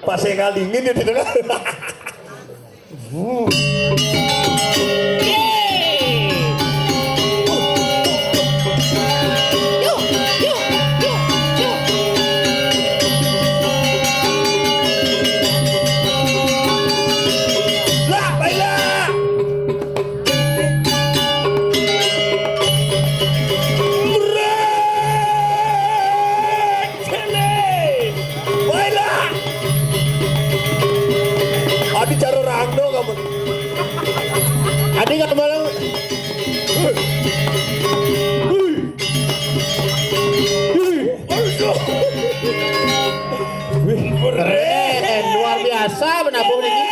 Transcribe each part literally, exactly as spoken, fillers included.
Pas saya dingin ya di tengah. Lah, baiklah. Brek, cele. Baiklah. Adi cara rangdo kamu. Adi nggak malam. Wih, keren, luar biasa menabung ini.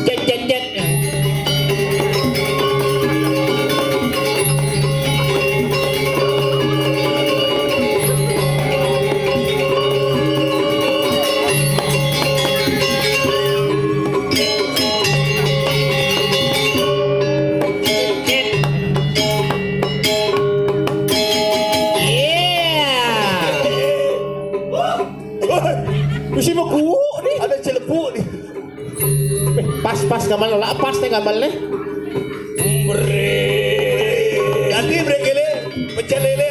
Jet, jet, jet. Iya. Wah, mesti mau kuuk nih. Ada celepuk nih. Pas, pas gambar lah, pas teh gambar nih. Ganti brek gele, pecel lele.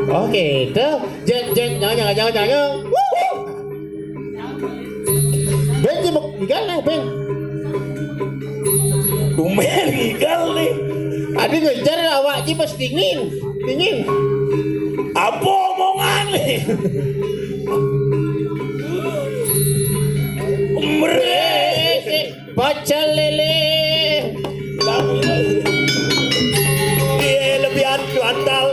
Oke, itu. Jeng, jeng, jangan, jangan, jangan, jangan. Wuh, wuh. Ben, jeng, ikan lah, Ben. Tumben ikan nih. Adi ngejar awak ji pas dingin. Dingin. Apa omongan nih? Mre. Pecel lele. Iya, lebih anu, antal.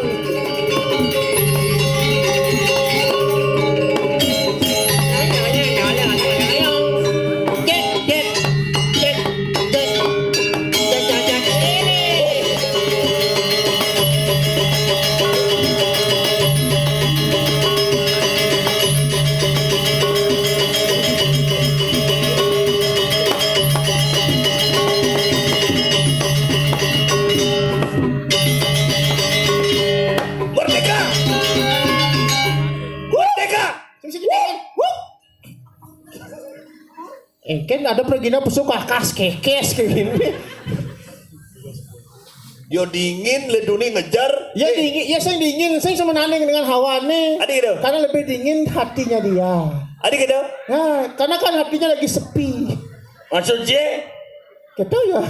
Merdeka! Merdeka! Sing, sing, sing. Wuh. Eh, kan ada pergi na pesuk kakas kekes kayak gini. Yo dingin, leduni ngejar. Ya, eh, dingin, ya saya dingin, saya sama nanding dengan hawane. Ada gitu? Karena lebih dingin hatinya dia. Ada gitu? Nah, karena kan hatinya lagi sepi. Maksudnya? Gitu ya.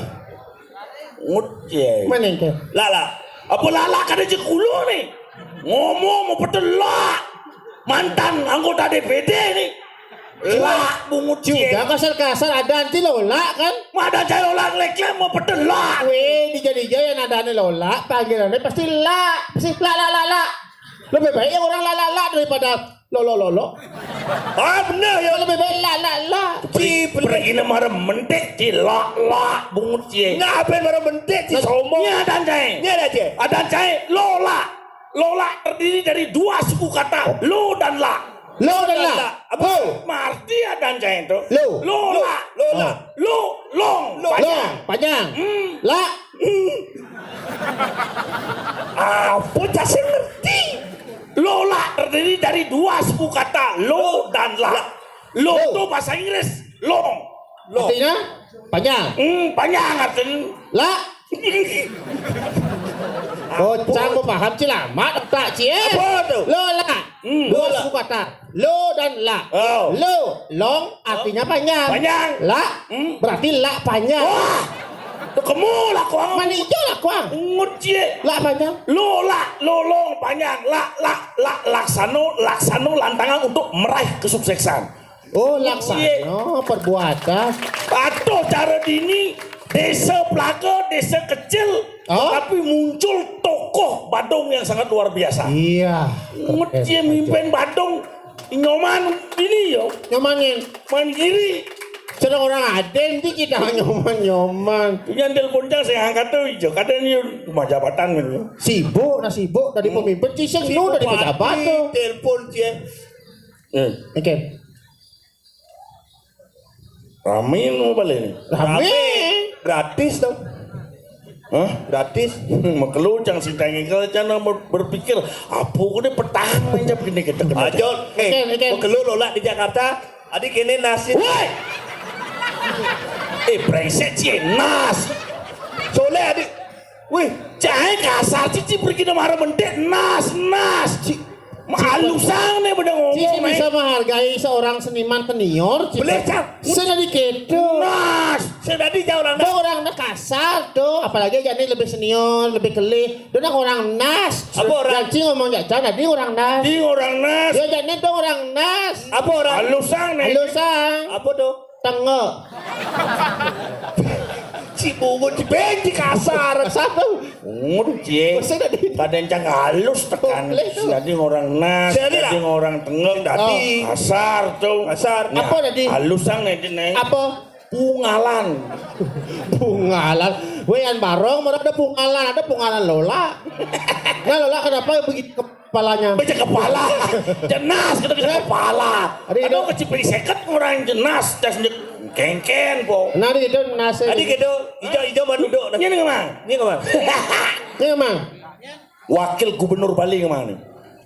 Ngut ya. Mana yang kayak? Lah, lah. Apa lala kada je kulo nih? Ngomong mau pedelak. Mantan anggota D P D nih. Lak bungut cie. Juga kasar-kasar ada anti lolak kan? Mada cai lolak lek-lek mau pedelak. Weh, dija-dija yang nadanya lolak, panggilannya pasti lak. Pasti lak, lak, lak, lak. Lebih baik yang orang lak, lak, lak daripada lolo, lolo. Ah, bener ya. Lebih baik lak, lak, lak. Pergi nama mentik, ci lak, lak, bungut cie. Ngapain baru mentik, ci sombong? Ini ada cai. Ini ada cai. Ada cai, lolak. Lolak terdiri dari dua suku kata, lo dan la. Lo dan la. Apa? Lo. Marti ada cai itu. Lo. Lolak. Lo, lo, la. Lo, long. Lo. Panjang. Long, panjang. Hmm. La. Hmm. Apa cai ngerti? Lolak terdiri dari dua suku kata, lo dan la. Lo. Lo itu bahasa Inggris, long. Lo. Artinya? Panjang. Hmm, panjang artinya. La. Bocah mau paham, ci lama otak, ci, eh. Apa tuh? Lo, la. Hmm. Dua suku kata. Lo dan la. Oh. Lo, long, artinya panjang. Panjang. La, hmm, berarti la panjang. Wah. Tuh kamu lah, kuang. Mana hijau lah, kuang. Ungut, cie. La panjang. Lo, la, lo, long, panjang. La, la, la, laksano, laksano lantangan untuk meraih kesuksesan. Oh, laksana perbuatan. Atau cara dini, desa pelaga, desa kecil, oh, tapi muncul tokoh Badung yang sangat luar biasa. Iya. Ngut, keren, cie, keren. Mimpin Badung, Nyoman ini yo. Nyoman ini. Mandiri. Sedang orang aden di kita nyoman-nyoman. Yang telepon cang saya angkat tuh, ijo kadang ini rumah jabatan gitu. Sibuk, nah sibuk dari pemimpin, ciseng nu dari pejabat tuh. Telepon dia. Eh, Oke. Rame nu balik nih. Rame. Gratis tuh. Hah? Gratis. Makelu cang sing tanya kalau cang ber- berpikir apa udah petang aja begini kita kena. Ajo, eh, Oke, oke. Makelu lola di Jakarta. Adi kene nasib. Woi. Eh, brengsek sih nas. Soleh adi. Wih, cai kasar cici pergi nama mendet nas nas. Ci- Malu sang nih pada Cici ngomong bisa nih. Menghargai seorang seniman senior. Boleh, Cang. Saya dari kedo. Nas. Saya tadi jauh orang Ada orang nak kasar tuh, apalagi aja ini lebih senior, lebih kelih. Dia nak orang nas. Apa orang? Janji ngomong jajan, tadi orang nas. Di orang nas. Ya jadi dong orang nas. Apa orang? Halusang nih. Halusang. Apa tuh? Tengok. Cibungut dibenci kasar. Satu. Ngut cie. Masa tadi? Kadang cang halus tekan. Boleh tuh. Jadi orang nas, Saya jadi lah. Orang tengok tadi. Oh. Kasar tuh. Kasar. Nah, Apa tadi? Halusang nih, Nek. Apa? Pungalan. Pungalan. Weh, yang barong mana ada pungalan, ada pungalan Lola. Nah, Lola kenapa begitu kepalanya? Baca kepala. Jenas kita bisa kepala. Ada Aduh, kecipring seket orang jenas. Jas nyek kengken po. Nah, di itu nasi. Tadi gitu, ijo-ijo mah duduk. Ini nggak mang. Ini nggak mang. Ini nggak mang. Wakil Gubernur Bali nggak mang nih.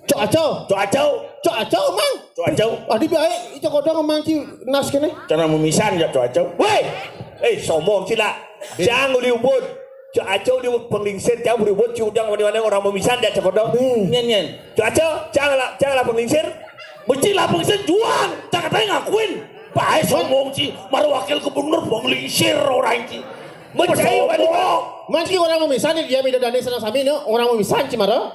Cok Aco. Cok Aco. Cok Aco mang. Cok Aco. Adi baik, itu kodong mang ci nas kene. Cara memisan ya Cok Aco. Weh, eh sombong sila. Jangan uli ubud. Cok Aco di penglingsir jauh uli ubud ci udang wani-wani orang memisan ya Cok kodong. Nyen nyen. Cok Aco, jangan lah, jangan lah penglingsir. Mesti lah penglingsir juang. Cak katanya ngakuin. Pakai sombong ci. Mara wakil gubernur penglingsir orang ci. Mesti orang memisan dia beda dani senang sami no orang memisan ci mara.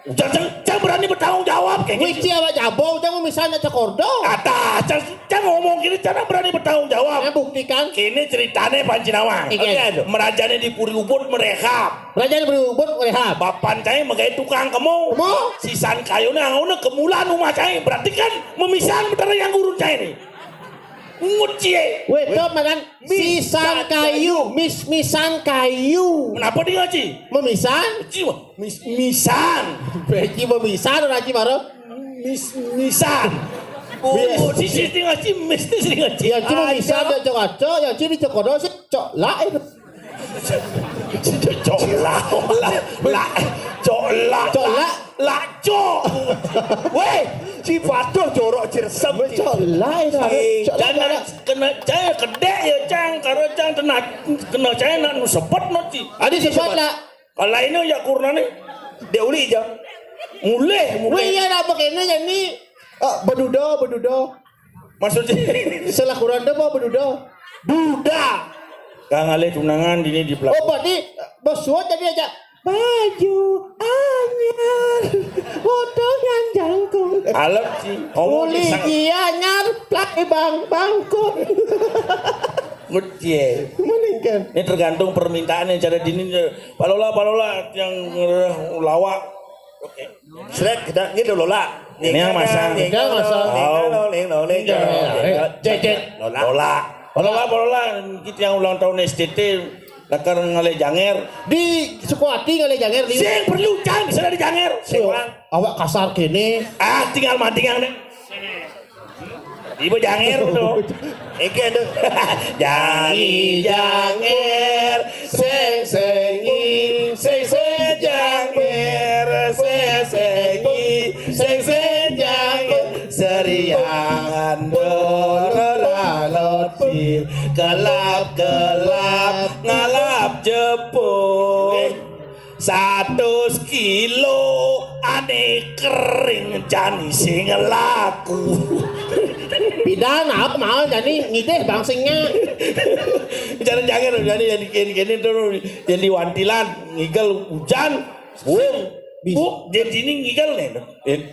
Jangan, jangan berani bertanggung jawab kayak gitu. Wih, ci awak jabo, jangan misalnya cekordo. Ada, jangan, jangan ngomong gini, jangan berani bertanggung jawab. Nah, buktikan. Kini ceritanya Panji Nawang. Iya. Merajanya di Puri Ubud merehab. Merajanya di Puri Ubud merehab. Bapan cai megai tukang kemo. Kemo? Sisan kayu nih, angau kemulan rumah cai. Berarti kan memisan betara yang gurun cai nih. Ngut cie. Weh, itu makan Misan kayu, mis misan kayu. Kenapa dia ngaji? Memisan? Jiwa, mis misan. Beci memisan orang ci maro. Mis misan. Oh, di sini ngaji, mis di sini ngaji. Ya cuma misan dia cok aco, ya ciri cok kodo sih cok lain. Cok la, la, la, cok la. Cok la. Laco. Weh, si patuh jorok cirsem. Cok lain. Cok la. Kena cai kedek ya cang, karo cang kena kena cai nak nu sepet nanti. Adi sepet lah. Kalau ini ya kurna nih, dia uli aja. Mulih, mulih. Wih iya nak begini ya ni. Ah, bedudo, bedudo. Maksudnya setelah kurang apa bedudo? Duda. Kang alih tunangan dini di pelaku. Oh, berarti bos suat tadi aja. Baju anyar, potongan jangkung. Alat sih. Uli anyar, plak bang bangkung. Mut ye. Meningkan. Ini tergantung permintaan yang cara dini. Palola palola yang eh, lawak. Oke. Sret kita gitu lola. Ini yang masang. Ini yang masang. Lola. Lola. Lola. Lola. Kita yang ulang tahun S T T. Lakar ngalih janger. Di Sukoati ngalih janger di. Sing perlu cang bisa dari janger. Sing orang. Awak kasar kene. Ah tinggal mati yang deh. Ibu janger tuh. Eke tuh. Jangi janger, seng sengi, seng seng janger, seng sengi, seng seng janger, serian dororalot pir, kelap kelap ngalap jepun. Satus kilo ane kering jani sing laku. Pidan apa mau jani ngideh bangsingnya. Jangan jangan jani yang kini kini tuh yang di wantilan ngigel hujan. Bung, bung, jadi ini ngigel nih.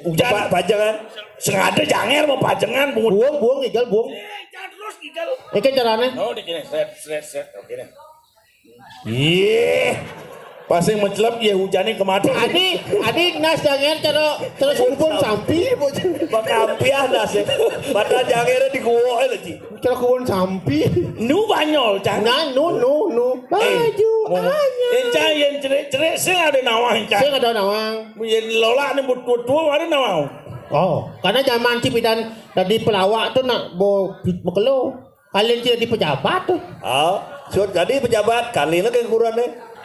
Hujan pajangan. Sengaja janger mau pajangan bungut. Buang buang ngigel buang. Jangan terus ngigel. Ini caranya. Oh, di sini set set set oke deh. Iya. Pas sing mecelep ya hujané kemana? Adi, adi nas janger cara cara kubun sampi. Maka ampiah nas ya. Padahal jangernya di gua aja, Ci. Cara kubun sampi. Nu banyol, Cang. Nah, nu, nu, nu. Baju, eh, ngomong. Anyar. Eh, Cang, yang cerik-cerik, sing ada nawang, Cang. Sing ada nawang. Yang lola nih buat tua-tua, ada nawang. Oh, karena zaman Cipidan tadi pelawak tuh nak bo makelo. Kalian tidak di pejabat tuh. Ah, sudah jadi pejabat, kali lagi ukurannya.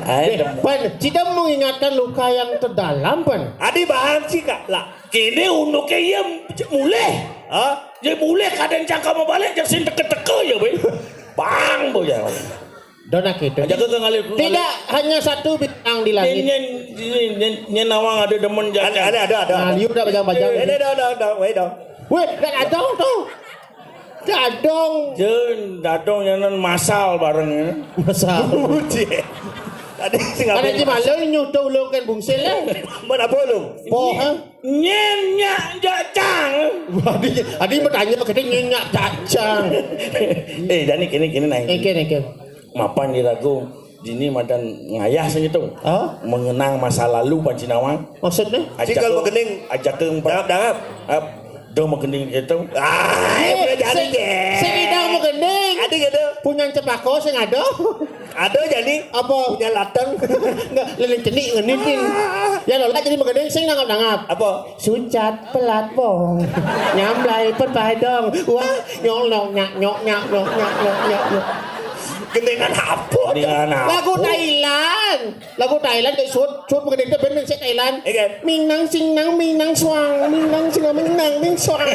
Eh, pan, kita mengingatkan luka yang terdalam, pan. Adi bahan sih, Kak. Lah, kini unduke iya mulih. Hah? Dia mulih kadang cangka mau balik, jadi sing teke-teke ya, be. Bang, bo ya. Dona gitu. Aja ke ngalih. Tidak hanya satu bintang di langit. Nyen, nyen, nyen, nyen nawang ada demen jajan. Ada, ada, ada. Nah, liu dah bajang-bajang. Ini dah, dah, dah, weh, dah. Weh, dah adong tuh. Dah adong. Jen, dadong yang non masal bareng ya. Masal. Uji. Tadi sing ada. Ada di malu nyuto ulung kan bungsil lah. Mana apa ulung? Poh, ha? Nyen nyak jacang. Adi, adi bertanya kita nyen nyak jacang. Eh, Dani kini kini naik. Eke, eke. Mapan di lagu dini madan ngayah sing itu. Hah? Mengenang masa lalu Panji Nawang. Maksudnya? Ajak. Cikal ke, magening. Ajak ke empat. Dangap, dangap. Ap, do magening itu. Ah, eh, udah jadi sing, deh. Sing idang magening. Ada gitu. Punya cepako sing ada. Ada jadi. Apa? Punya lateng. Enggak, lilin cenik ngene nih. Ya lo lah jadi magening sing nangap-nangap. Apa? Sucat pelat bong. Nyamlai pepadong. Wah, nyong nyong nyak nyok nyak nyok nyak nyok nyak nyok. Gendengan apa? Gendengan apa? Lagu Thailand. Lagu Thailand kayak shoot shoot mengenai itu band sing Thailand. Iya kan? Minang singnang minang suang, minang singnang minang ming suang.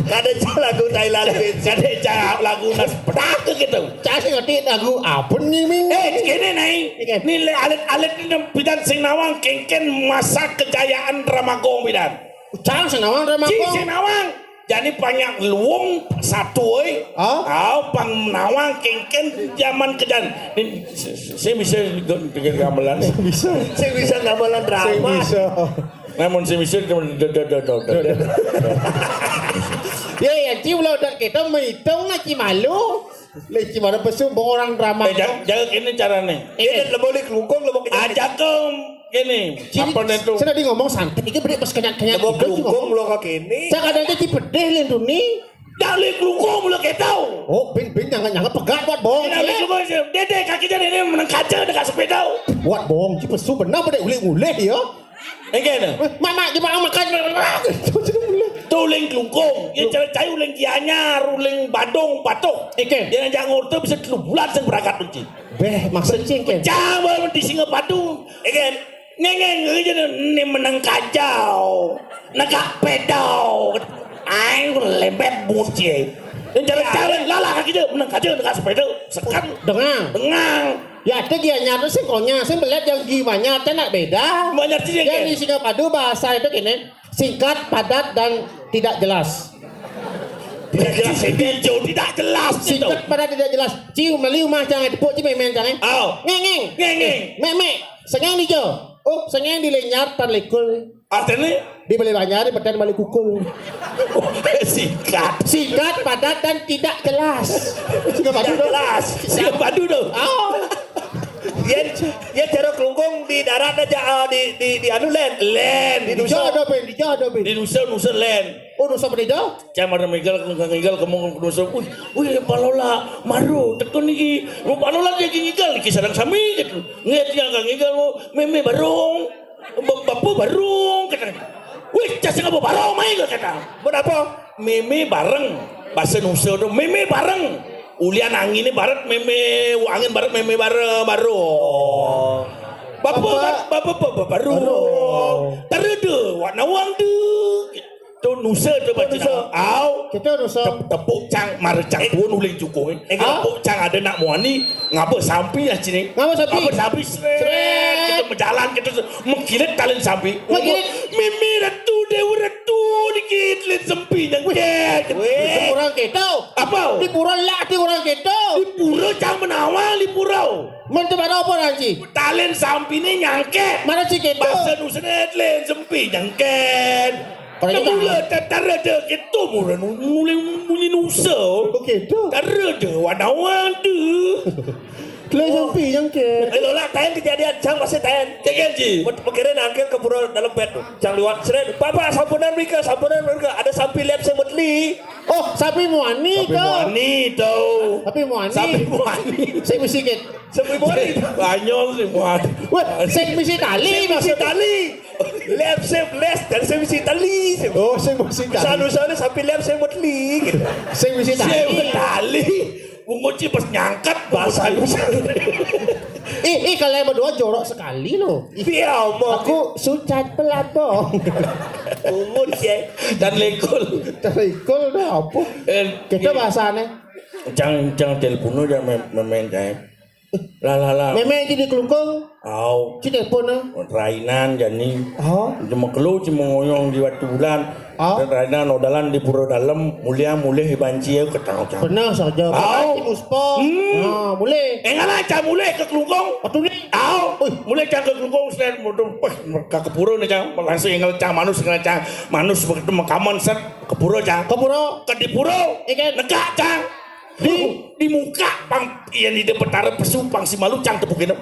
Kada ca lagu Thailand. Kada ca lagu nas pedak gitu. Cak sing ngerti lagu apa nih, Ming? Eh, kene nai. Iya kan? Ni le alit-alit ni pidan sing nawang kengken masa kejayaan Drama Gong pidan. Cang sing nawang Drama Gong. Cing sing nawang. Jadi banyak luwung satu, oi. Hah? Au pang nawang kengken zaman kedan. Ni, saya bisa pikir gamelan. Bisa. Saya bisa gamelan drama. Saya bisa. Namun saya bisa do do do do do. Ya, ya, ci ulah udah kita menghitung lah, ci malu. Lagi mana pesu orang drama. Eh, jangan, jangan ini caranya. Ini lebih kelungkung, lebih kenyang. Ajak ke ini. Sini, apa nih tuh? Saya tadi ngomong santai, ini beri pas kenyang-kenyang. Lebih kelungkung, belum kaki ini. Saya kadang jadi pedih nih, Duni. Jangan lebih kelungkung, belum kita. Oh, bin, bin, jangan, jangan pegat buat bohong. Ini lebih kelungkung, dede kaki jadi ini menang kaca dekat sepeda. Buat bohong, ci pesu benar pada ulih-ulih ya. Engke ne. Mama di mana makan? Tuling klungkung. Ya cai uling Gianyar, uling Badung, Patuh. Engke. Dia ngajak ngurte bisa telu bulan sing berangkat benci. Beh, maksud ci engke. Pecah baru di Singapadu. Engke. Ngengeng aja ni menang kajau. Negak pedau. Ai lembet buci. Yang jalan-jalan lalah kaki dia menang kajau negak sepeda. Sekat. Dengang. Dengang. Ya, ada Gianyar tu sing konya, sing belet yang Gianyar tu nak beda. Banyak sih yang di Singapadu bahasa itu gini, singkat, padat dan tidak jelas. Tidak jelas, hijau, tidak jelas. Singkat, padat, tidak jelas. Cium meli rumah jangan tepuk ci memen jangan. Au. Ngeng ngeng. Ngeng ngeng. Memek. Sengeng di jo. Oh, sengeng di lenyar tan lekul. Artinya? Di beli banyak, di petani balik kukul. Singkat. Singkat, padat dan tidak jelas. Singkat padu dong. Jelas. Singkat padu dong. Oh. Ya, ya cara kelungkung di darat aja, ah, di di di anu len. Len. Di Nusa ada ben, di ada ben. Di Nusa Nusa len. Oh, Nusa Penida? Cai mara migal, migal kemung Nusa. Wih, wih palola maru tekun iki. Mau palola dia ngigal iki sareng sami gitu. Nget yang ngigal mau meme barong. Bapa barung kata. Wih, cacing apa barung main kata. Buat apa? Meme bareng. Bahasa Nusa tu meme bareng. Ulian angin ni barat meme, angin barat meme bareng, barung. Bapa bapa bapa barung. Terede warna wang de. Tu Nusa tu baca. Au. Kita Nusa. Tepuk cang marcang tuan uling cukung. Tepuk cang ada nak muani. Ngapa sampi lah sini? Ngapa sampi? Ngapa sampi? Sret. Kita berjalan kita mengkilit talin sampi. Mengkilit. Mimi ratu dewa ratu dikit lin sempi nyangket. Weh. Orang kita. Apa? Di pura lah di orang kita. Di pura cang menawal di pura. Mentu mana apa nanti? Talin sampi ni nyangket. Mana si kita? Bahasa Nusa lin sempi nyangket. Kalau kita mula tak ada gitu mula mulai bunyi nusa. Okey tu. Tak ada wanawan tu. Kelai sampai yang ke. Eh, lola tayan kejadian cang masih tayan. Tayan ji. Mekere nangkil ke pura dalam bed tu. Cang liwat seret. Papa sampunan mereka, sampunan mereka. Ada sampai lep sing meteli. Oh, sampai muani ke? Sampai muani tu. Sampai muani. Sampai muani. Saya mesti ke. Sampai muani. Banyol sing muani. Wah, saya mesti tali. Saya mesti tali. Left, save, left, dan saya mesti tali. Oh, saya mesti tali. Sana-sana sampai left, saya mau tali. Gitu. Saya mesti tali. Saya tali. Bungut sih pas nyangkat bahasa. Eh, eh, kalian berdua jorok sekali loh. Iya, omong. Aku sucat pelatong. Bungut ya. Dan lekol. Dan lekol dah apa? Eh, kita bahasanya. Cang, cang telepon aja mem-, memain cang. Lah, lah, lah. Memang di kelungkung. Au. Ci telepon ah. Rainan jani. Oh. Cuma kelu cuma ngoyong di waktu bulan. Oh. Dan rainan odalan di pura dalam mulia mulih banci ya ketang cang. Benar saja. Au. Muspo. Hmm. Ah, mulih. Enggak lah cang mulih ke kelungkung. Waktu ni. Au. Ui. Mulih cang ke kelungkung selain mudah peh ke pura ni cang langsung enggak cang manus enggak cang manus begitu makaman set ke pura cang. Ke pura. Ke di pura. Ikan. Negak cang. Di, di muka pang iya ni dia petara pesu pang si malu cang tepukin.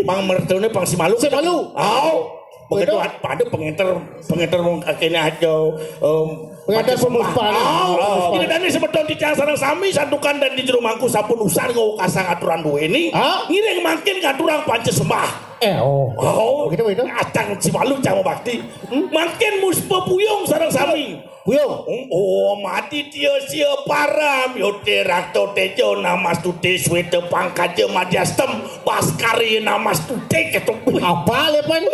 Pang mertone pang si malu. Si malu. Au. Begitu pada pengenter pengenter wong kakene aja. Em, pengenter pemuspahan. Au. Tidak dani semeton di cang sareng sami santukan dan di jero mangku sampun usar ngau kasang aturan duwe ni. Ngiring mangkin ngaturang panca sembah. Eh, oh. Oh, begitu, begitu. Acang si malu cang bakti. Mangkin muspa puyung sareng sami. Buyung. Oh, mati tia sia param yote rakto tejo namastuti sweta pangkaja madhyastem paskari namastuti ketu. Apa lepan?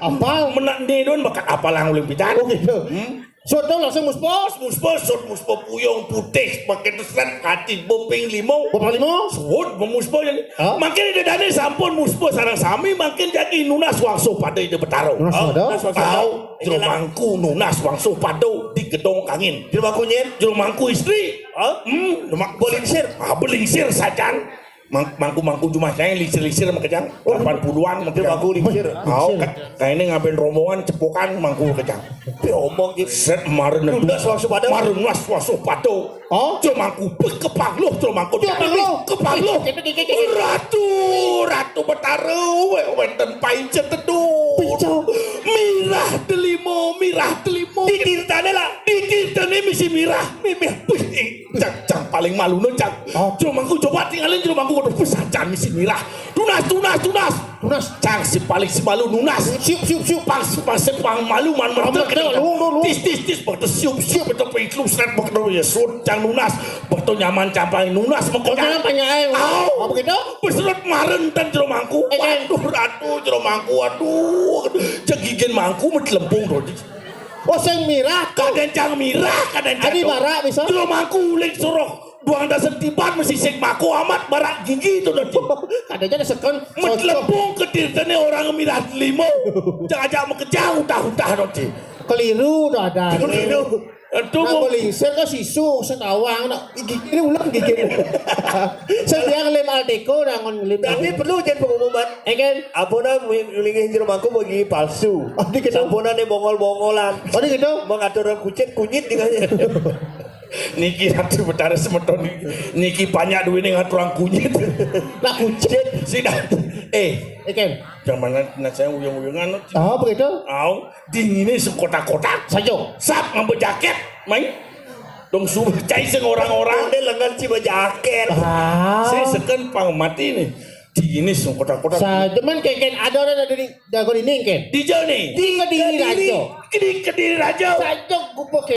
Apa? Menak ni don bakat apa lang uling pidan. Oh gitu. Hmm? Sotong langsung muspos. Muspos, sot muspos puyung putih pakai teset kati boping limo. Boping limo. Sot memuspos yang. Makin ida dani sampun muspos sarang sami makin jadi nunas wangso pada ida betaro. Nunas pada. Tahu. Jero mangku nunas wangso pado di gedong kangin. Jero mangku nyet. Jero mangku istri. Ha? Hmm, jero mangku belingsir. Ah, belingsir sajan. Mang-, mangku-mangku jumah saya lingsir-lingsir sama kejang. Oh, delapan puluhan sama jero mangku lingsir. Kau kayak ini ngapain rombongan cepokan mangku kejang. Dia omong gitu. Set marun nunas wangso pado. Marun nunas wangso pado. Oh? Cuma aku kepangluh, cuma aku kepangluh. Kepangluh. Ratu, ratu betara, wenten paincer teduh. Mirah delimo, mirah delimo. Ditirtane lah. Ditirtane misi mirah. Mimih. Wih, cang, cang paling malu no cang. Oh. Cuma aku coba tinggalin cuma aku waduh besar cang misi mirah. Tunas, tunas, tunas. Nunas. Cang si paling si malu nunas. Siup, siup, siup. Pas, pas si pang malu man mertek. Tis, tis, tis. Betul siup, siup. Betul pengklum seret. Betul ya sud. Cang nunas. Betul nyaman cang paling nunas. Betul nyaman paling ayo. Au. Apa gitu? Peserut maren tan jero mangku. Waduh ratu jero mangku. Waduh. Cegigen mangku metlempung dodi. Oh sing mirah. Kadang cang mirah, kadang cang. Adi marak bisa. Jero mangku uling suruh. Duang dasar tiban mesti sing mako amat barak gigi itu nanti. Kadanya ada second. Metlempung ke tirtane orang mirat limo. Jangan ajak mekeja utah-utah nanti. Keliru dah ada. Keliru. Itu nak belingsir ke sisu setawang nak gigi ini ulang gigi. Sediang lem alteko dangon lem. Tapi perlu jadi pengumuman. Enggak. Apa nak melingin jero mangku bagi palsu. Oh, gitu. Sampuna ni bongol-bongolan. Oh, gitu. Mengatur kucit kunyit dengan. Niki Ratu Betara semeton niki. Niki banyak duit nih ngaturang kunyit. Lah kucit. Sida. Eh, Ikan. Zaman nak saya uyung-uyungan. Oh, begitu? Au, dingine sekotak-kotak. Sajo. Sap ngambek jaket, mai. Dong suruh cai sing orang-orang. Dia lengan si berjaket. Ah. Saya seken pang mati nih. Dingine sekotak-kotak. Sa, cuman kayak ada orang ada di jago ini kan. Di jauh nih. Di Kediri Rajo. Di Kediri Rajo. Sajo gubuk